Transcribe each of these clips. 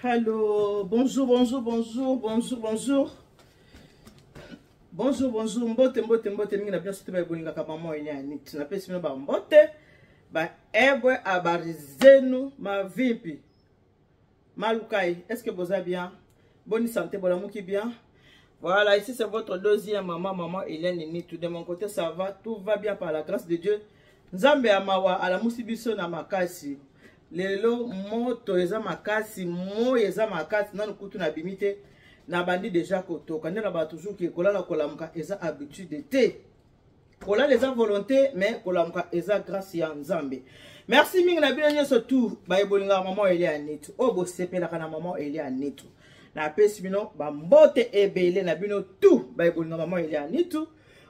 Hello, bonjour, bonjour, bonjour, bonjour, bonjour. Bonjour, bonjour, mbote, mbote, mbote, mingi na bino sote bolingaka maman Elia Anit. Napesi bino ba mbote, ba ebwe habari zenu, mavimpi. Malukai, est-ce que boza bien? Bonne santé, bolamuki bien? Voilà, ici c'est votre deuxième maman, maman Hélène Nitu. De mon côté, ça va, tout va bien par la grâce de Dieu. Nzambe ya mawa alamusi biso na makasi. Lelo moto eza makasi, moi eza makasi, nanu kutu na bimi te. Nabandi deja kotoka. Nde na ba toujours ke kolala kolamuka eza habitude te. Kolala eza volonté, mais kolamuka eza grâce ya Nzambe. Merci mingi na bino nyonso tout baye bolingaka maman Elia Nitu. Oyo bosepelaka na maman Elia Nitu. Napesi bino bambote ebele na bino tout baye bolingaka maman Elia Nitu.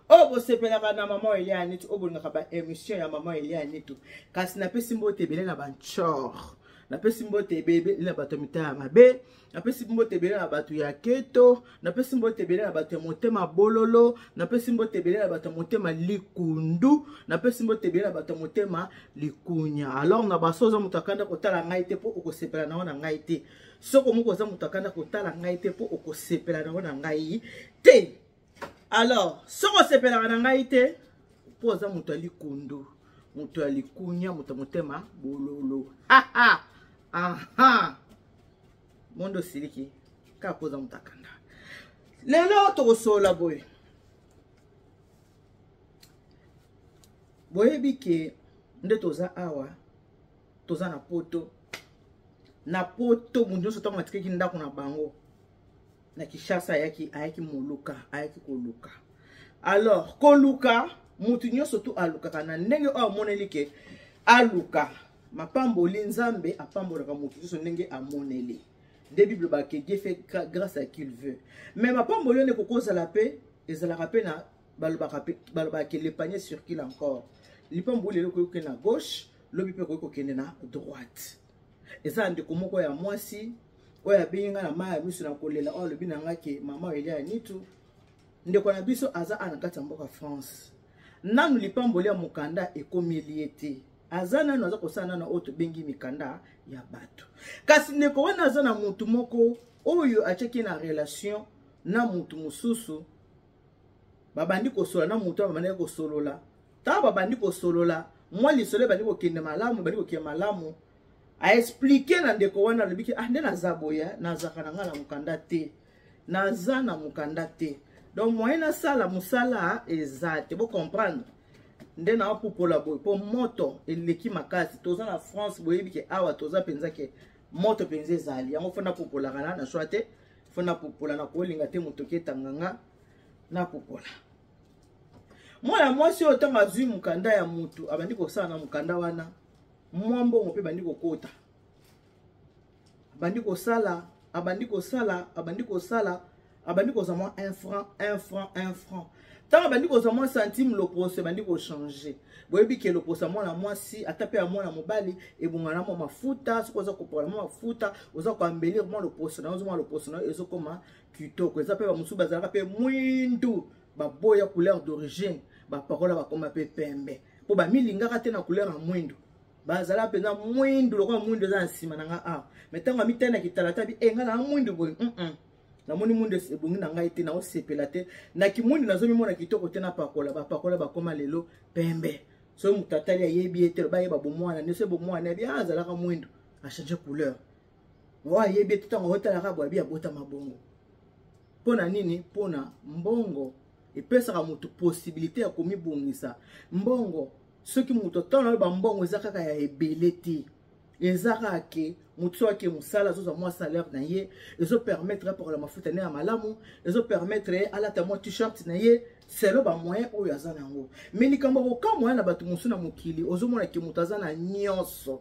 Oyo bosepelaka na maman Elia Nitu, oyo bolingaka ba émission ya maman Elia Nitu. Kasi napesi mbote ebele na banchor. Napesi mbote ebele na bato ya mitema mabe. Napesi mbote ebele na bato ya keto. Napesi mbote ebele na bato ya motema bololo. Napesi mbote ebele na bato ya motema likundu. Napesi mbote ebele na bato ya motema likunya. Alors na baso oza moto akanda kotala ngai te mpo okosepela nango na ngai te. Soko moko oza moto akanda kotala ngai te mpo okosepela nango na ngai te. Alors soko osepelaka na ngai te mpo oza moto ya likundu, moto ya likunya, moto ya motema bololo. Ha ha. Aha. Mondo osiliki kaka mpo oza moto akanda. Lelo tokosolola boye. Boyebi ke nde toza awa, toza na poto. Na poto moto nyonso ntango atikaki ndako na bango na Kinshasa, ayaki moluka, ayaki koluka. Alors koluka, moto nyonso tu alukaka na ndenge oyo amoneli ke aluka. Mapamboli Nzambe apambolaka moto nyonso ndenge amoneli. Nde Bible ba ke Dieu fait grâce à qui il veut. Mais mapamboli oyo ekokozala pe, ezalaka pe na balobaka pe, balobaka ke le panier circule encore. Lipamboli lelo ekoki kokende na gauche, lobi pe ekoki kokende na droite. Eza ndeko moko ya mwasi oyo abengi nga na mayi ya miso na kolela, oyo alobi na nga ke mama Elia Nitu, ndeko na biso aza awa na kati ya mboka France. Nanu lipamboli ya mokanda ekomeli ye te. Aza nanu aza kosala nanu oyo tobengi mikanda ya bato. Kasi ndeko wana aza na mutu moko oyo atiaki na relation na mutu mosusu. Babandi kosolola na mutu, babandi kosolola. Tango babandi kosolola, mwa lisolo ebandi kokende malamu, ebandi kokende malamu. A expliquer na ndeko wana, alobi ke, ah, nde naza boye, nazaka na nga na mokanda te. Naza na mokanda te. Donc moyen nasala mosala eza te, bo comprendre. Nde na pupola boye po moto eleki makasi. Toza na France, boyebi ke awa toza penza ke moto penza ezali. Yango fo na pupolaka na, na choix te. Fo na pupola, na kolinga te moto ke tanganga na pupola. Mwana mwasi oyo ntango azwi mokanda ya mutu, abandi kosala na mokanda wana, mwa mbongo mpe bandi kokota. Abandi kosala, abandi kosala, abandi kosala, abandi kozwa mwa 1 franc, 1 franc, 1 franc. Ntango abandi kozwa mwa centime, loposo ebandi kochanger. Boyebi ke loposo ya mwana mwasi, ata mpe ya mwana mobali, ebongana mwa mafuta. Soki oza kopola mwa mafuta, oza koambelir mwa loposo na yo, ozomona loposo na yo ezokoma kitoko. Eza mpe bamosusu bazalaka mpe mwindu, baboya couleur d'origine, bapakola bakoma mpe pembe, mpo bamilingaka te na couleur ya mwindu. Bazala mpenza mwindu lokola mwindu eza na nsima na nga awa. Mais ntango amitali na kitala tabi, nga na mwindu boye, Namoni mwindu ebongi na ngai te, naosepela te. Na kimwindu nazomimona kitoko te, napakola, bapakola bakoma lelo pembe. Soki moto atali ayebi ye te, loba ayeba bomwana nde, soki bomwana ayebi, ah, azalaka mwindu, a change couleur. Oyo ayebi ye te, ntango aotalaka boye, abi abotama bongo. Mpo na nini? Mpo na mbongo epesaka moto possibilité ya komibongisa. Mbongo, soki moto atala na ba mbongo eza kaka ya ebele te. Eza kaka ke moto soki ake mosala azozwa mwa salaire na ye, ezo permettre apakola mafuta ne ya malamu, ezo permettre ye alata mwa t-shirt na ye selon ba moyen oyo aza nango. Mais likambo ya kokamwa na bato mosusu na mokili, ozomona ke moto aza na nyonso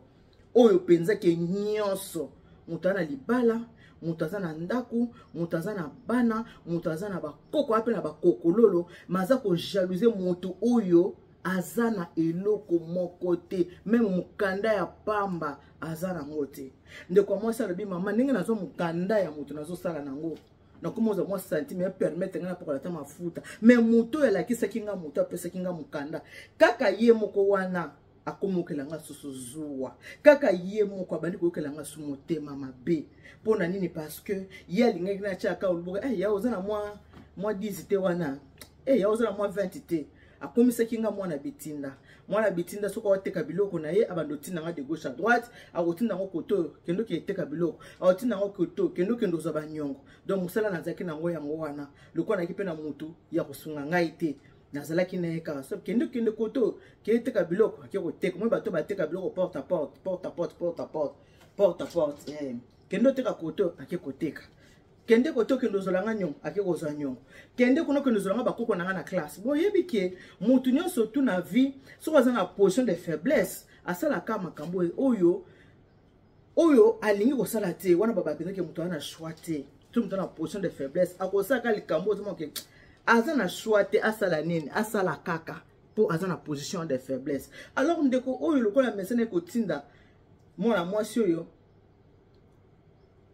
oyo mpenza ke nyonso. Moto aza na libala, moto aza na ndako, moto aza na bana, moto aza na bakoko, ape na bakokololo, mais aza kojalouser moto oyo aza na eloko moko te, meme mokanda ya pamba aza nango te. Ndeko ya mwasi alobi, mama, ndenge nazwa mokanda ya moto nazosala nango, nakomi kozwa mwa centime ya permettre ngai napakola ata mafuta. Mais moto oyo alakisaki nga, moto apesaki nga mokanda, kaka ye moko wana. Akomi okela nga susu zuwa, kaka ye moko abandi koyokela nga su motema mabe. Mpo na nini? Parce que ye alingaki natyaka oloboka eh, ya oza na mwa 10 te wana, eh, ya oza na mwa 20 te. Akomisaki nga mwana bitinda, mwana bitinda. Soki aoteka biloko na ye, abanda otinda nga de gauche à droite. Akotinda yango kote oyo, kende okende eteka biloko. Akotinda yango kote oyo, kende okende ozwa banyongo. Donc mosala nazalaki nango yango wana. Lokola nayaki mpe na motu ya kosunga ngai te, nazalaki na ye kaka so kende kende kote oyo, kende teka biloko. Ake koteka, moi bato bateka biloko porte à porte, porte à porte, porte à porte, porte à porte, eh. Kende oteka kote oyo, ake koteka. Kende kote, okende ozwela nga nyongo, ake kozwa nyongo. Kende kuna, okende ozwela nga bakoko na nga na classe. Boyebi ke motu nyonso tu na vie, soki aza na position de faiblesse, asalaka makambo oyo oyo alingi kosala te. Wana babapenzaki moto aza na choix te. To moto na position de faiblesse akosalaka likambo ozomona ke aza na choix te, asala nini? Asala kaka mpo aza na position de faiblesse. Alors ndeko oyo, lokola mesana ekotinda mwana mwasi oyo,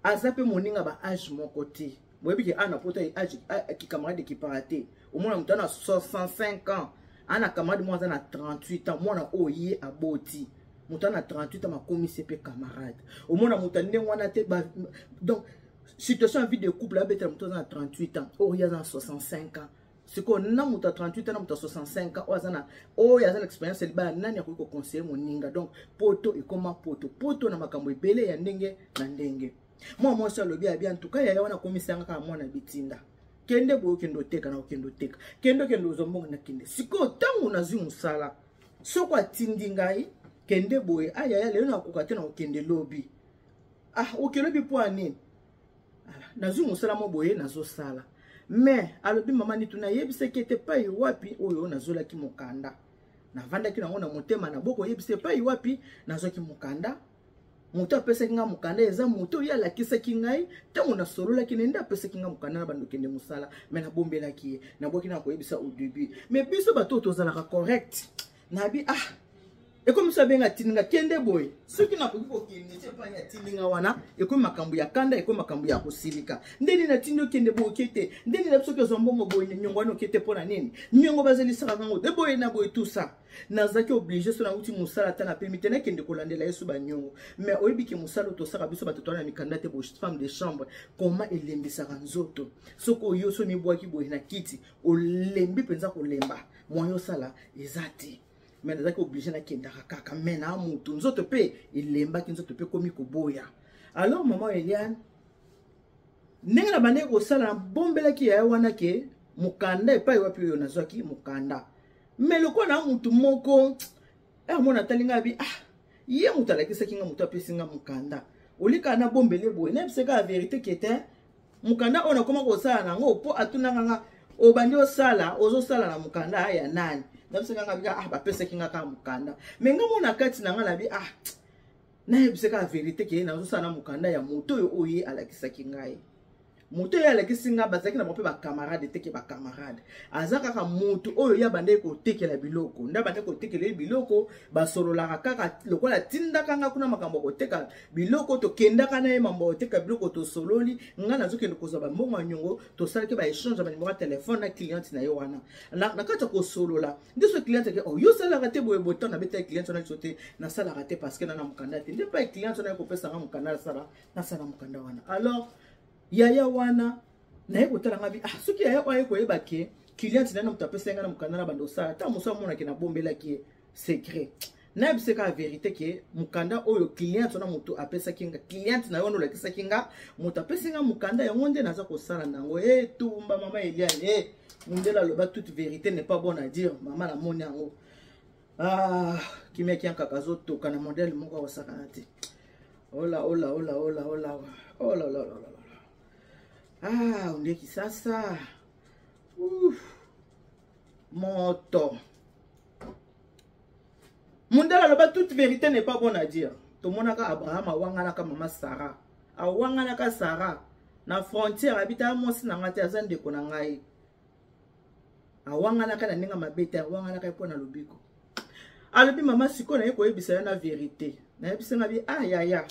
aza mpe moninga ba age moko te. Boyebi ke ana poto, age camarade ekipaka te. Omona moto ana 65 ans, ana camarade moko aza na 38 ans, mwana oyo ye aboti. Moto ana 38 ans akomisi mpe camarade. Omona moto ya ndenge wana te. Donc situation ya vie de couple, abetela moto aza na 38 ans, oyo ye aza na 65 ans. Sikoyo na moto ya 38 ans na moto ya 65 ans oyo aza na expérience ya libala, nani akoki koconseiller moninga? Donc poto ekoma poto poto na makambo ebele ya ndenge na ndenge. Mwa mwasi alobi abi antuka yaya wana akomisanga kaka mwana bitinda. Kende boye, okende oteka na okende oteka, kende okende ozwa mbongo na kende. Sikoyo ntango nazwi mosala, soko atindi ngai kende boye, ayaya lelo nakoka te, na kokende lobi. Ah, oke lobi mpo ya nini? Nazwi mosala mo boye nazosala. Mais alobi, mama nitu, nayebisaki ete epai wapi oyo nazwelaki mokanda. Navandaki nango na motema na boko oyebisa epai wapi nazwaki mokanda. Moto apesaki ngai mokanda eza moto oyo alakisaki ngai ntango nasololaki na ye nde apesaki ngai mokanda na bandokende mosala. Mais nabombelaki ye, nabwaki na koyebisa au début. Mais biso bato oyo tozalaka correct, nabi ah, ekomi so abenga, atindi nga kende boye, soki nakoki kokende te epai atindi nga wana, ekomi makambo ya kanda, ekomi makambo ya kosilika. Nde nini atindi okende boye, oke te? Nde nini na biso soki ozwa mbongo boye, niongo wana oke te mpo na nini? Niongo bazelisaka ngango te boye na boye, tout ça. Nazalaki obligé, so nauti mosala, ata napemi te, nakende kolandela ye so baniongo. Mais oyebi ke mosala oyo tosaka biso bato towana na mikanda te, femme de chambre, koma elembisaka nzoto. Soki oyo so mibwaki boye na kiti, olembi mpenza kolemba, moyen osala eza te. Mais nazalaki obligé, nakendaka kaka. Mais na motu nzoto mpe elembaki, nzoto mpe ekomi koboya. Alors mama Eliane, ndenge na bandeki kosala, nabombelaki yaya wana ke mokanda epai wapi oyo nazwaki mokanda. Mais lokola na motu moko amona, atali ngai, abi ah, ye moto alakisaki nga, moto apesi nga mokanda, olika nabombele boye, nayebisaka ya vérité ke te, mokanda oyo nakoma kosala nango. Mpo atunaka nga, obandi osala, ozosala na mokanda ya nani? Nayebisaka nga bika ah, bapesaki nga kaka mokanda. Mais nga mona kati na nga nabi ah, nayebisaka ya vérité ke nazosala na mokanda ya moto oyo oyo ye alakisaki ngai. Moto oyo alakisi nga, bazalaki na bango mpe bacamarade te, ke bacamarade. Aza kaka motu oyo ye abandaki kotekela biloko, nde abandaki kotekela ye biloko. Basololaka kaka lokola atindaka nga kuna makambo ya koteka biloko, tokendaka na ye mambo ya koteka biloko, tosololi, nga nazokende kozwa bambongo ya nyongo. Tosalaki baéchange ya banimero ya telefone na cliente na ye wana. Na kati ya kosolola nde so cliente ake, oh, yo osalaka te boye boye. Ntango nabetaki cliente wana, liso te, nasalaka te parce que na na mokanda te. Nde mpe cliente wana ye kopesa nga mokanda, nasala mokanda wana. Alors yaya wana naye kotala nga bi ah, soki yaya oyo aye koyeba ke cliente na ye na moto apesa ye nga na mokanda na bando osala, ntango mosu amonake nabombelaki ye secret, nayebisa kaka vérité ke mokanda oyo cliente wana moto apesaki nga, cliente na yo wana olakisaki nga, moto apesi nga mokanda yango nde naza kosala nango. Etumba mama Eliane e mundele aloba, toute vérité n'est pas bonne à dire. Mama, namoni yango, ah, kimia kiankaka azotoka na modele moko akosakana te. Ola ola ola ola ola ola ola ola ola, ah, onde Kisasa. Ouf. Moto mundele aloba, toute vérité n'est pas bonne à dire. Tomonaka Abraham awanganaka mama Sara, awanganaka Sara na frontière, abitaka mwasi na ngai te, aza ndeko na ngai. Awanganaka na ndenge mabe te, awanganaka mpo na lobiko. Alobi, mama, sikoyo naye koyebisa yo na vérité. Nayebisa nga bi ah, yaya,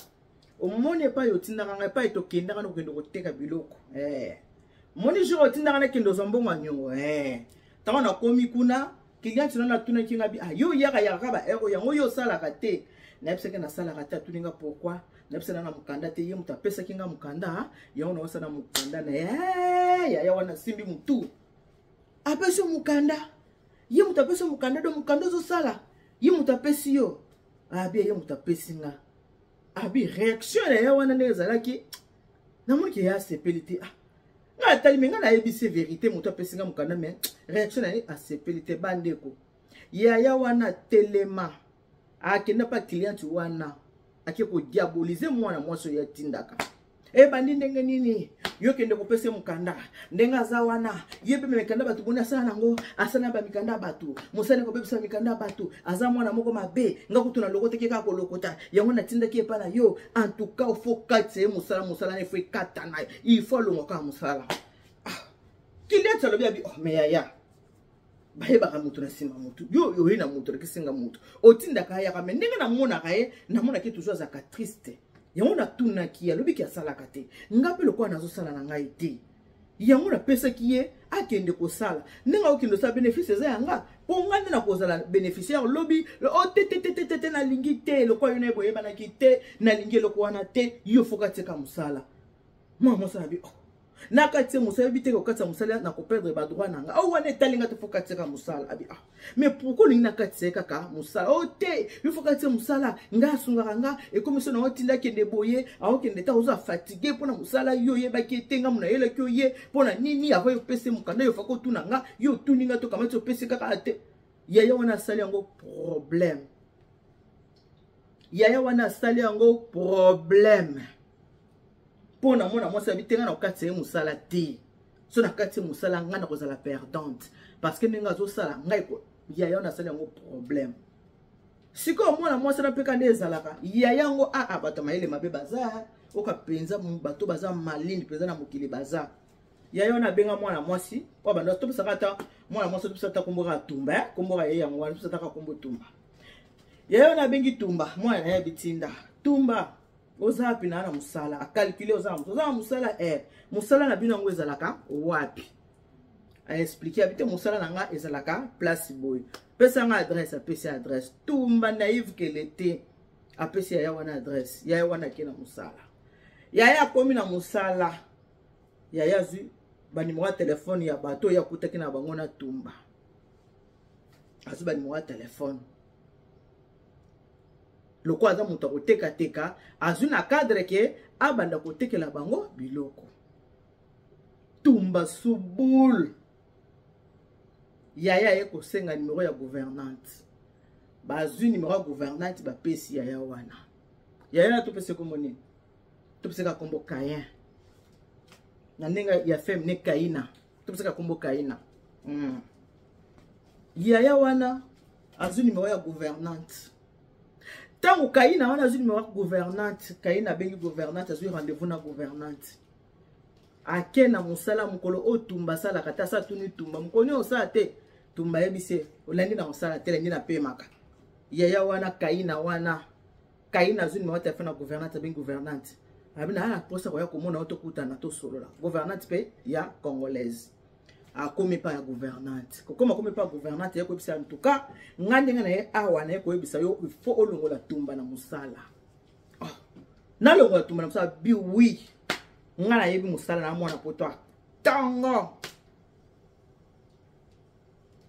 omoni epai otindaka ngai, epai tokendaka na kokende koteka biloko, eh. Moni jour otindaka nakende ozwa mbongo ya nyongo, eh. Ntango nakomi kuna, Cliente nano atunaki nga bi, ah, yo oyaka yaka kaka ba heure yango, yo osalaka te? Nayebisaki nasalaka te. Atuni nga pourquoi. Nayebisaki na mokanda te, ye moto apesaki nga mokanda yango, naosala mokanda na ye. Yaya wana asimbi motu, apesi yo mokanda, ye moto apesi yo mokanda, do mokanda ozosala, ye moto apesi yo? Abi ye moto apesi nga. Abi réaction na ye wana ndenge ezalaki, namoniki ye asepeli te. Ah, ngai atali me ngai nayebisi vérité, moto apesi nga mokanda, mais réaction na ye asepeli te. Bandeko, yaya wana telema, akenda mpa cliente wana, ake kodiabolize mwana mwasi oyo atindaka. Ebandi ndenge nini? Yo kende kopesa mokanda ndenge aza wana, ye mpe mikanda bato boni asala nango, asala na bamikanda ya bato, mosali kobebisa mikanda ya bato, aza mwana moko mabe. Nga kutu na lokotaki kaka kolokota yango, natindaki epai na yo. En tout cas faut katisa ye mosala, mosala na ifo ekatana, il faut alongwa kaka mosala. Ah, cliente alobi abi, oh, mais yaya, bayebaka moto na nsima motu, yo oye na moto olakisinga moto otindaka ayaka, mais ndenge namonaka ye, namonaki toujours azalaka triste. Yango natunaki, alobiki asalaka te. Nga mpe lokola nazosala na ngai te, yango napesaki ye akende kosala. Ndenge akokende kosala, bénéfice eza yanga, mpo nga nde nakozala bénéficiaire lobi. O te te te te te te, nalingi te, lokola yo na ye boyebanaki te, nalingi eloko wana te, yo foka tika mosala. Mwana mwasi abi, oh, nakati ye mosala, yebi te kokatisa mosala na koperdre badroit na nga. O wana etali nga te, fo katisaka mosala. Abi, ah, mais pourquoi olingi nakatisa ye kaka mosala? O te, yo fo katisa mosala, nga asungaka nga, ekomi so na otinda akende boye, aokende te, oza fatigue mpona mosala. Yo oyebaki ete nga monayelaki yo ye mpona nini? Avant yopesa mokanda, yo faka otuna nga, yo otuni nga, tokamati opesi kaka te. Yaya wana asali yango problème, yaya wana asali yango problème mpo na mwana mwasi. Abi te, ngai na kokatisa ye mosala te, so na kati ye mosala, ngai nakozala perdante, parce que ndenge azosala ngai. Yaya wana asali yango problème. Sikoyo mwana mwasi wana mpe ka nde ezalaka yaya yango aa, bato ya mayele mabe baza oka mpenza, bato baza malini mpenza na mokili baza. Yaya wana abenga mwana mwasi oyo banda topesaka ata mwana mwasi, topesa ata kombo kaka Tumba, kombo kaka ye yango wana, topesa ata kombo Tumba. Yaya wana abengi Tumba, mwana na ye, bitinda Tumba, oza wapi? Na mosala. Acalcule, oza na oza na mosala, eh, mosala na bino yango ezalaka wapi? Aexplique, abi te, mosala na nga ezalaka place boye, pesa nga adresse. Apesi adresse. Tumba naive kele te, apesi yaya wana adresse. Yaya wana ake na mosala, yaya akomi na mosala, yaya azwi banimero ya telefone ya bato oyo akutaki na bango na Tumba. Azwi banimero ya telefone, lokola aza moto akotekateka, azwi na cadre ke abanda kotekela bango biloko. Tumba subul, yaya aye kosenga nimero ya gouvernante. Bazwi nimero ya gouvernante, bapesi yaya wana. Yaya wana topesi kombo nini? Topesaka kombo Kayin, na ndenge ya femme ne Kaina, topesaka kombo Kaina. Yaya wana azwi nimero ya gouvernante. Ntango Kaina wana azwi nimero ya gouvernante, Kaina abengi gouvernante, azwi rendez-vous na gouvernante, ake na mosala mokolo oyo Tumba asalaka te. Asa atuni Tumba, mokolo nini osala te? Tumba ayebisi ye, olandi na kosala te, landi napemaka. Yaya wana Kaina wana, Kaina azwi nimero ya telefone ya gouvernante, abengi gouvernante, abi na mposa koya komona yo, tokutana, tosolola. Gouvernante mpe ya congolaise, akomi epai ya gouvernante. Kokoma akomi epai ya gouvernante, ye koyebisa, en tout cas ngai ndenge na ye awa, naye koyebisa yo, il faut olongola Tumba na mosala. Oh, nalongola Tumba na mosala? Bi oui, ngai nayebi mosala na mwana poto ntongo,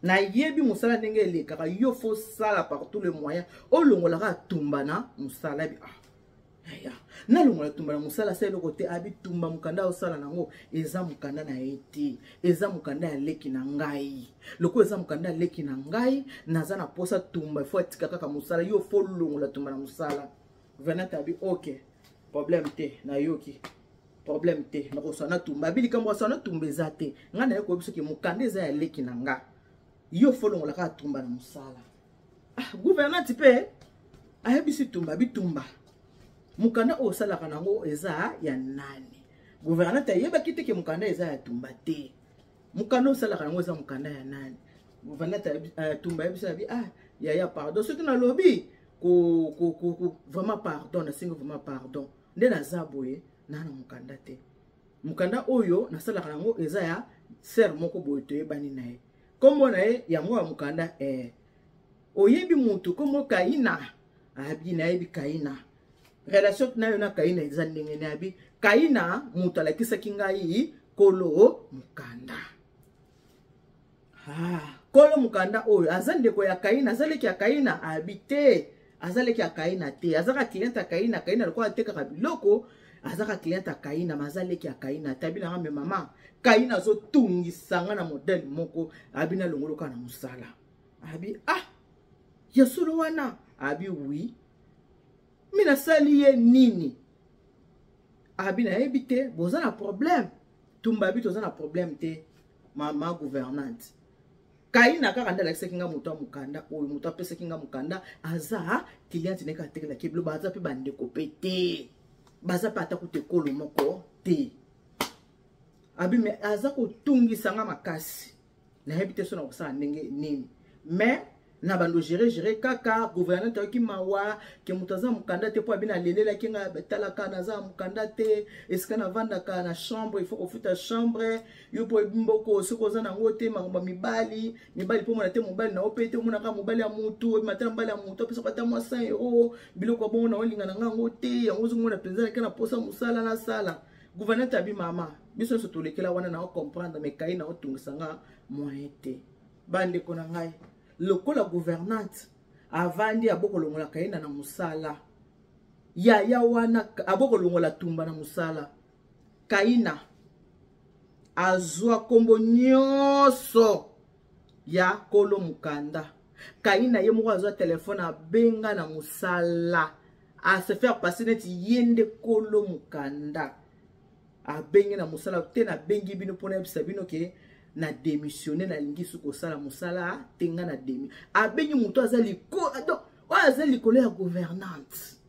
nayebi mosala ndenge elekaka. Yo fo sala par tous les moyens olongolaka Tumba na mosala. Bi ah, aya, nalongola Tumba na mosala, asa eloko te. Abi Tumba mokanda osala nango eza mokanda na ye te, eza mokanda ya leki na ngai. Lokola eza mokanda ya leki na ngai, naza na posa Tumba ifo atika kaka mosala. Yo fo longola Tumba na mosala. Venate abi, ok, problème te, nayoki, problème te, nakosala na Tumba. Abi likambo asala na Tumba eza te, ngai naye koyebi soki mokanda eza ya leki na nga, yo fo longola kaka Tumba na mosala. Ah, gouvernante mpe ayebisi Tumba, bitumba mokanda oyo osalaka nango eza ya nani? Gouvernante ayebaki te ke mokanda eza ya Tumba te. Mokanda osalaka yango eza mokanda ya nani? Gouvernante Tumba ayebisi, abi, ah yaya, pardon, soki nalobi ko, vraiment pardon, nasengi vraiment pardon, nde naza boye, naa na mokanda te, mokanda oyo nasalaka yango eza ya sœur moko boye toyebani na ye. Nkombo na ye yango ya mokanda eh. Oyebi motu nkombo Kaina? Abi nayebi Kaina. Relation na yo na Kaina eza ndenge nini? Abi Kaina moto alakisaki ngai kolo mokanda. Ah, kolo mokanda oyo aza ndeko ya Kaina, aza leki ya Kaina? Abi te, aza leki ya Kaina te, azaka cliente ya Kaina. Kaina lokola atekaka biloko, azaka cliente ya Kaina, ma aza leki ya Kaina te. Abi nanga me mama, Kaina azotungisa nga na modele moko, abi nalongoloka na mosala. Abi ah, ya solo wana? Abi oui. Mi nasali ye nini? Abi nayebi te, boza na problème. Tumba abi toza na problème te, mama gouvernante. Kaina kaka nde alakisaki nga moto ya mokanda oyo, moto apesaki nga mokanda aza cliente ndenge atekelaki bilo, baza mpe bandeko mpe te, baza mpe ata kuta ekolo moko te. Abi me aza kotungisa nga makasi, nayebi te so na kosala ndenge nini, mais na bando gere gere kaka. Gouvernante ayoki mawa ke moto aza mokanda te, mpo abi nalelelaki nga talaka naza mokanda te, esika navandaka na chambre il faut kofuta chambre yo mpo oyebi mboko soki oza nango te, makambo ya mibali mibali mpo omona te mobali na yo mpe te, omonaka mobali ya motu oyebima te na mobali ya motu apesaka ata mwa 100 euro, biloko ya bongo na olinga na nga yango te, yango ozomona mpenza nake na mposa mosala nasala. Gouvernante abi mama, biso nyonso tolekela wana na ocomprendre, mais kai na otungisa nga moyen te. Bandeko na ngai, lokola gouvernante avandi abokolongola Kaina na mosala, yaya wana abokolongola Tumba na mosala, Kaina azwa kombo nyonso ya kolo mokanda. Kaina ye moko azwa telefone abenga na mosala, a se faire passer neti ye nde kolo mokanda. Abenge na mosala te, nabengi bino mpona yebisa bino ke na démissionne, nalingi su kosala mosala te, nga na demi. Abengi moto aza likolo, donc oyo aza likolo ya gouvernante,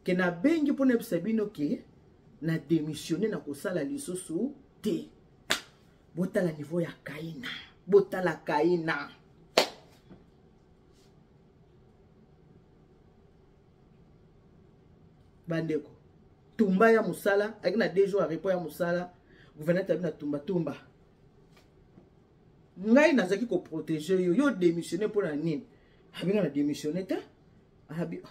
ke nabengi mpona yebisa bino ke na démissionne, na kosala lisusu te. Botala niveau ya Kaina, botala Kaina. Bandeko, Tumba ya mosala ayaki na 2 jours ya repos ya mosala. Gouverneur tabi na Tumba, Tumba, ngai nazalaki koprotege yo, yo démissionne mpo na nini? Abi nga na démissionne te. Abi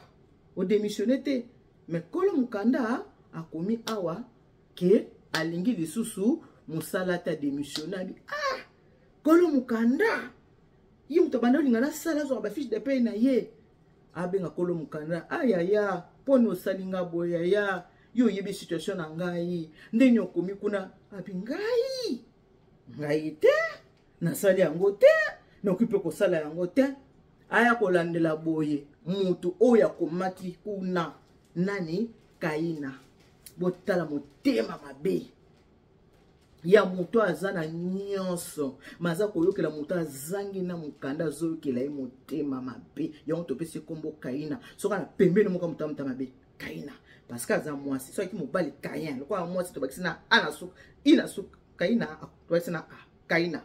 odémissionne te, mais kolo mokanda akomi awa ke alingi lisusu mosala te, adémissionne. Abi ah, kolo mokanda ye moto abanda olinga nasala, azwaka bafiche de paye na ye. Abenga kolo mokanda, ayaya, mponi osali nga boye yaya, yo oyebi situation na ngai ndenge okomi kuna. Abi ngai ngai te nasali yango te, nakoki mpe kosala yango te. Aya kolandela boye motu oyo akomaki kuna nani? Kaina. Botala motema mabe ya moto aza na nyonso, ma aza koyokela moto azangi na mokanda, azoyokela ye motema mabe. Yango topesi nkombo Kaina. Soki na pembeni moko moto amuta mabe Kaina, parce que aza mwasi. Soki mobali Kain, lokola mwasi tobakisi na a na suka, i na suka, Kaina tobakisi na a, Kaina.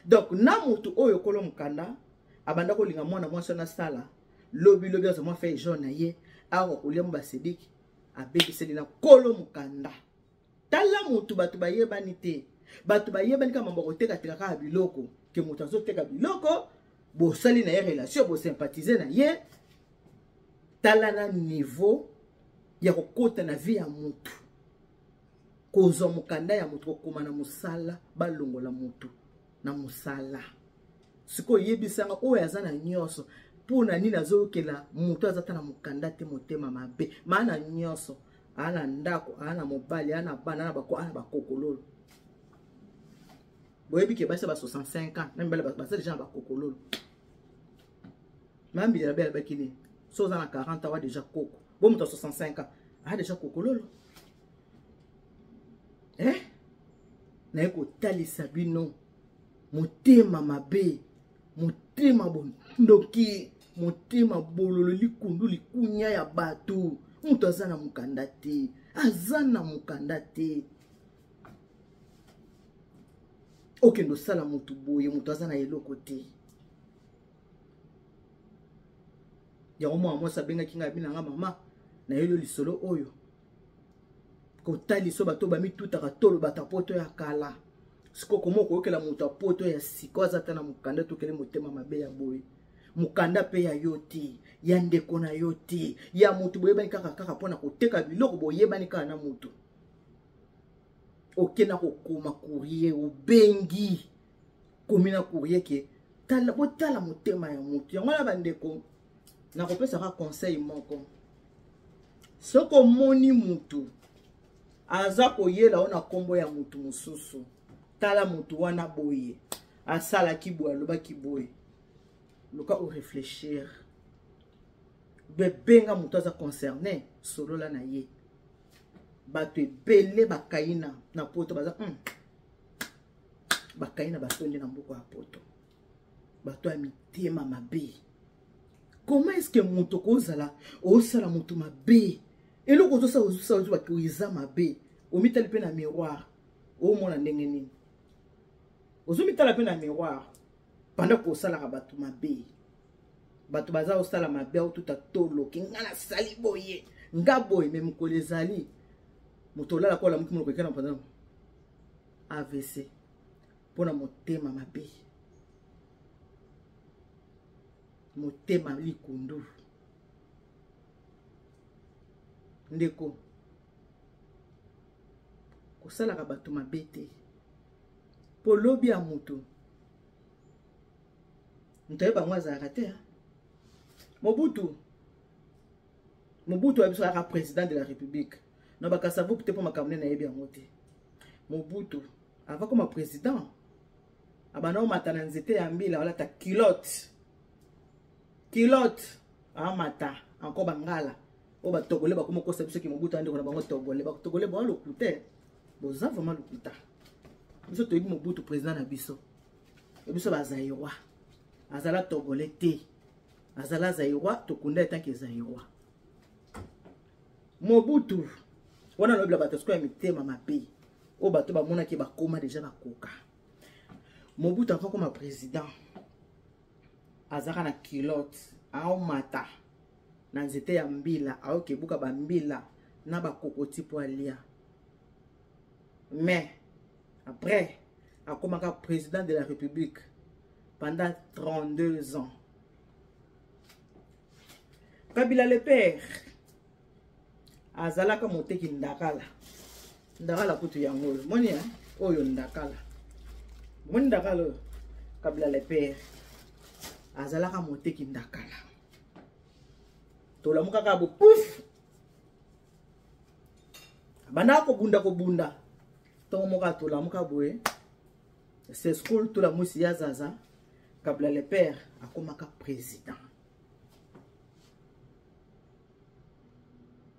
Donc na motu oyo kolo mokanda abanda kolinga mwana mwasi wana asala lobi lobi azwa mwa feuille jaune na ye awa kolia mo basediki, abebiseli na kolo mokanda. Tala motu, bato bayebani te, bato bayebani kaka mambo kotekateka kaka biloko, ke moto azoteka biloko bosali na ye relation, bosympathize na ye. Tala na niveau ya kokota na vie ya motu, kozwa mokanda ya motu, kokoma na mosala, balongola motu na mosala. Sikoyo yebisanga oyo aza na nyonso, mpo na nini azoyokela moto aza ata na mokanda te motema mabe? Maa na nyonso, aa na ndako, aa na mobali, aa na bana, aa na bakokololo. Boyebi ke basi ba 65 ans na mibali baza deja na bakokololo. Mambili na be alobaki nini? So oza na 40 ans wa deja koko, bo moto ya 65 ans aa deja kokololo. Eh? Naye kotalisa bino motema mabe, motema bondoki, motema bololo, likundu likunya ya bato. Moto aza na mokanda te, aza na mokanda te, okende osala moto boye, moto aza na eloko te. Yango mwana mwasi abengaki ngai, abina nga mama, nayeli lisolo oyo kotaliso bato bamitutaka tolo bato ya poto ya kala. Sikoyo koma okoyokela moto ya poto ya sika aza ata na mokanda, tokele motema mabe ya boye. Mokanda mpe ya yo te, ya ndeko na yo te, ya moto boyebani kaka kaka mpo na koteka biloko, boyebani kaka na moto. Okenda kokoma courrier, obengi komi na courrier ke tala, botala motema ya moto yango wana. Bandeko, nakopesaka conseil moko: soki omoni motu aza koyela yo na nkombo ya motu mosusu, tala motu wana boye asalaki boye, alobaki boye, luka orefléchir, bebenga moto aza concerné, solola na ye. Bato ebele bakaina na poto baza. Bakaina batondi na mboka ya poto, bato ya mitema mabe. Comment est ce que moto kozala osala moto mabe? Eloko ozosala, ozosala, ozobaki eza mabe. Omitali mpe na miroir, omona ndenge nini ozomitala mpe na miroir pendant kosalaka bato mabe. Bato baza kosala mabe, otuta toloki nga nasali boye, nga boye. Me mokolo ezali, moto olala kola moki monoko ekena mpenza AVC mpona motema mabe, motema likundu. Ndeko, kosalaka bato mabe te, mpo lobi ya moto, moto ayeba yango azalaka te. Mobutu, Mobutu ya biso azalaka président de la République na bakasavubu te, mpo makambo nde nayebi yango te. Mobutu avant koma président, abanda omata na nzete ya mbila, alata culotte, culotte, amata encore. Bangala oyo batogole bakoma kosa biso ki Mobutu andeko na bango togole. Batogole boa lokuta, boza vraiment lokuta. Biso toyebi Mobutu président na biso, biso bazaïrois. Azala togole te, azala zaïrois, tokunda etanke zaïrois. Mobutu wana alobela bato sikoyo ya mitema mabe oyo bato bamonaki bakoma deja bakoka. Mobutu avant koma président, azalaka na culotte, aomata na nzete ya mbila, aoki ebuka bambila na bakokoti mpo alia. Mais après akomaka président de la République pendant 32 ans. Kabila le père azalaka moteki ndakala. Ndakala kutu yango oyo moni oyo ndakala, moni ndakala oyo. Kabila le père azalaka moteki ndakala. Tolamukaka bo pouf, abandaka kobunda kobunda. Ntongo moko atolamuka boye, c'est school tolamusi ya zaza. Kabila le père akomaka président.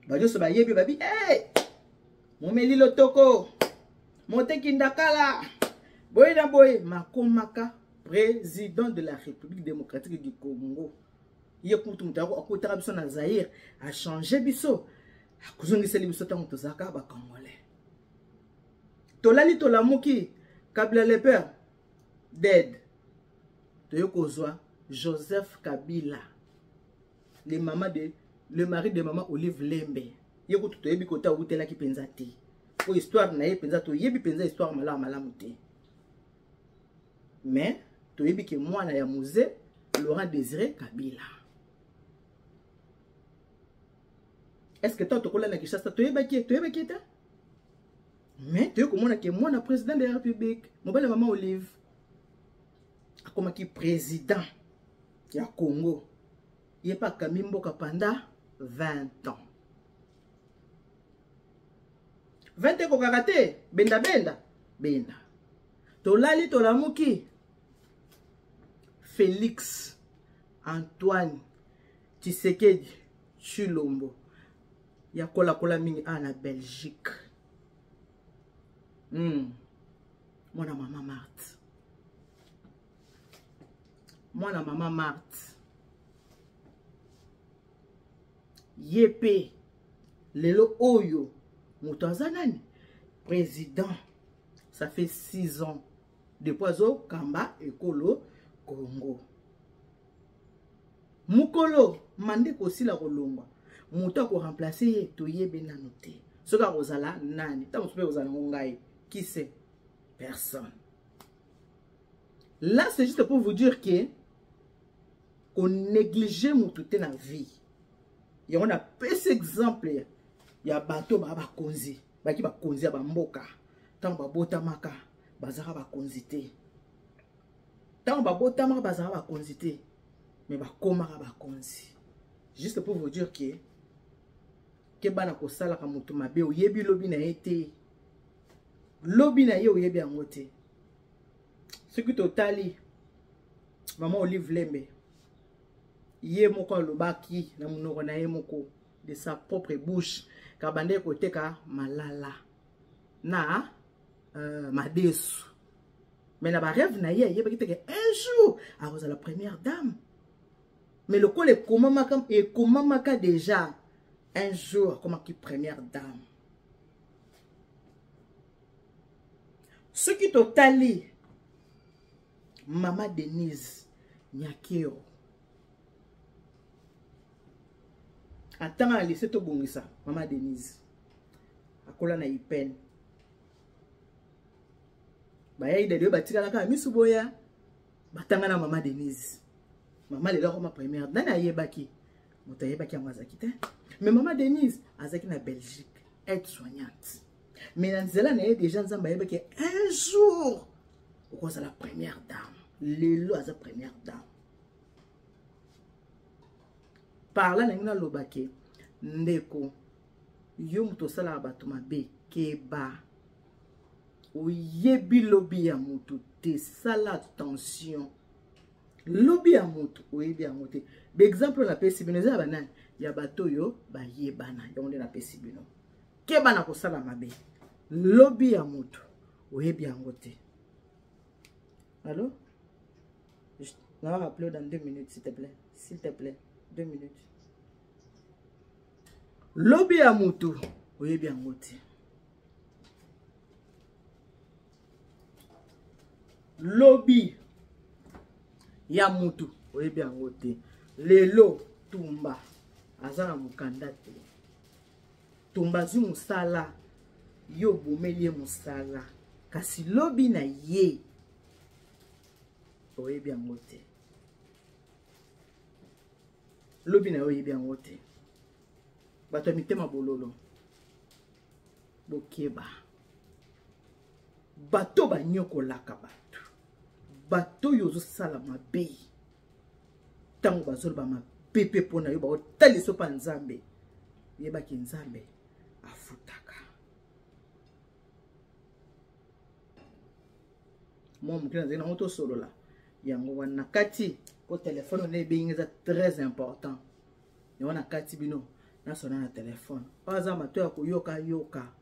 Banyonso bayebi babi hey! Momeli lotoko, moteki ndakala, boye na boye, makomaka président de la République démocratique du Congo. Ye kutu moto akotaka biso na Zaire, achange biso, akozongiseli biso ntango tozalaka bacongolais. Tolali tolamuki, Kabila le père dead, toye kozwa Joseph Kabila, le mama de le mari de mama Olive Lembe. Ye kutu toyebi kota awutelaki mpenza te, po histoire na ye mpenza toyebi mpenza histoire malamu malamu te, mais toyebi ke mwana ya Mzee Laurent Désiré Kabila. Est ce que ntango tokola na Kinshasa toyebaki ye? Toyebaki ye te, mais toye komona ke mwana président de la République, mobali ya mama Olive, akomaki président ya Congo. Ye mpe akambi mboka pendant 20 ans. 20 ekokaka te, benda benda benda. Tolali tolamuki, Félix Antoine Tshisekedi Tshilombo ya kolakola mingi awa na Belgique. Mwana mama Marthe, mwana mama Marthe, ye mpe lelo oyo moto aza nani? Président. Ça fait 6 ans depuis azokamba ekolo Congo. Mokolo mande kosila kolongwa, moto akoremplace ye toyebi nano te soki akozala nani. Ntango mosusu mpe kozala yango ngai, qui sait? Personne. Là, c'est juste pour vous dire que konéglige motu te na vie. Yango napesi exemple ya bato baa bakonzi, baki bakonzi ya bamboka. Ntango babotamaka bazalaka bakonzi te, ntango babotamaka bazalaka bakonzi te, mais bakomaka bakonzi. Juste pour vous dire que keba na kosalaka moto mabe, oyebi lobi na ye te, lobi na ye oyebi yango te. Soki totali mama Olive Lembe, ye moko alobaki na monoko na ye moko, de sa propre bouche, kabande koteka malala na madesu, mais na barêve na ye ayebaki te ke un jour akozala première dame. Mais lokola ekomamaka déjà, un jour akomaki première dame. Soki totali mama Denise Nyakero, atanga na lycée tobongisa, mama Denise akola na IPN, bayai dede oyo batikalaka ya misu boya, batanga na mama Denise. Mama lelo akoma première, nani ayebaki? Moto ayebaki yango azalaki te. Mais mama Denise azalaki na Belgique, aide soignante, mais na nzela na ye déjà Nzambe ayebaki un jour okozala première dame. Lelo aza première dame. Par là nangi nalobake, ndeko, yo moto osalaka bato mabe, keba, oyebi lobi ya moto te, sala attention, lobi ya moto oyebi yango te. Baexemple oyo napesi bino eza ya banani? Ya bato oyo bayebana. Yango nde napesi bino, keba na kosala mabe, lobi ya moto oyebi yango te. Allo, na rappeler dans 2 minutes, s'il te plaît, s'il te plaît, 2 minutes. Lobi ya moto oyebi yango te. Lobi ya motu oyebi yango te. Lelo Tumba aza na mokanda te, Tumba azwi mosala, yo obomeli ye mosala, kasi lobi na ye oyebi yango te. Lobi na ye oyebi yango te. Bato ya mitema bololo, bokeba. Bato banyokolaka bato, bato oyo ozosala mabe, ntango bazoloba mabe mpe mpo na yo, baotalisa mpa Nzambe, yebaki Nzambe afutaka. Mwa moke nazali nango, tosolola yango wana na kati, po telefone wana ebengi, eza très important. Yango na kati bino nasona na telefone, oyo aza mato ya koyoka yoka.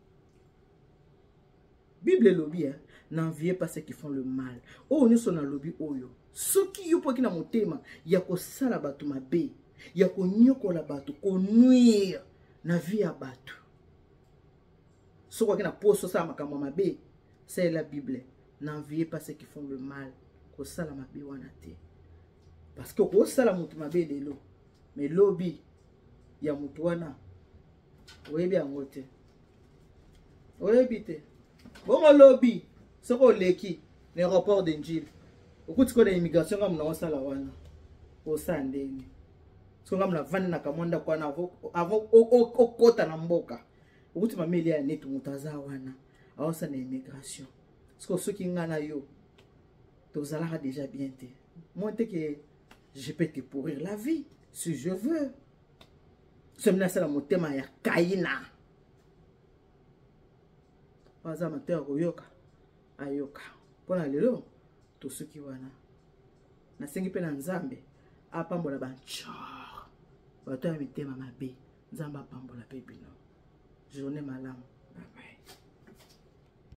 Bible elobi, eh, n'enviez pas ceux qui font le mal. Oyo nyonso nalobi oyo, soki yo mpoki na motema ya kosala bato mabe, ya konyokola bato, konuire na vie ya bato, soki oki na poso osala makambo ya mabe, salela Bible, n'enviez pas ceux qui font le mal. Kosala mabe wana te, parce que okosala moto mabe lelo, mais lobi ya moto wana oyebi yango te, oyebi te. Bongo lobi soki oleki na aéroport de Njili, okuti ko na immigration, ngambo na osala wana, osala ndeni? Soki ngambo navandi na kamwa ndako wana, avant okota na mboka, okuti mameli ya neti moto aza wana aosala na immigration. Soki soki nga na yo tozalaka déjà bien te, moi te que je peux te pourrir la vie si je veux. Somi nasala motema ya Kaina, aza mateya koyoka, ayoka. Mpona lelo tosuki wana. Nasengi mpe na Nzambe apambola bancor, bato ya mitema mabe. Nzambe apambola mpe bino. Journée malamu.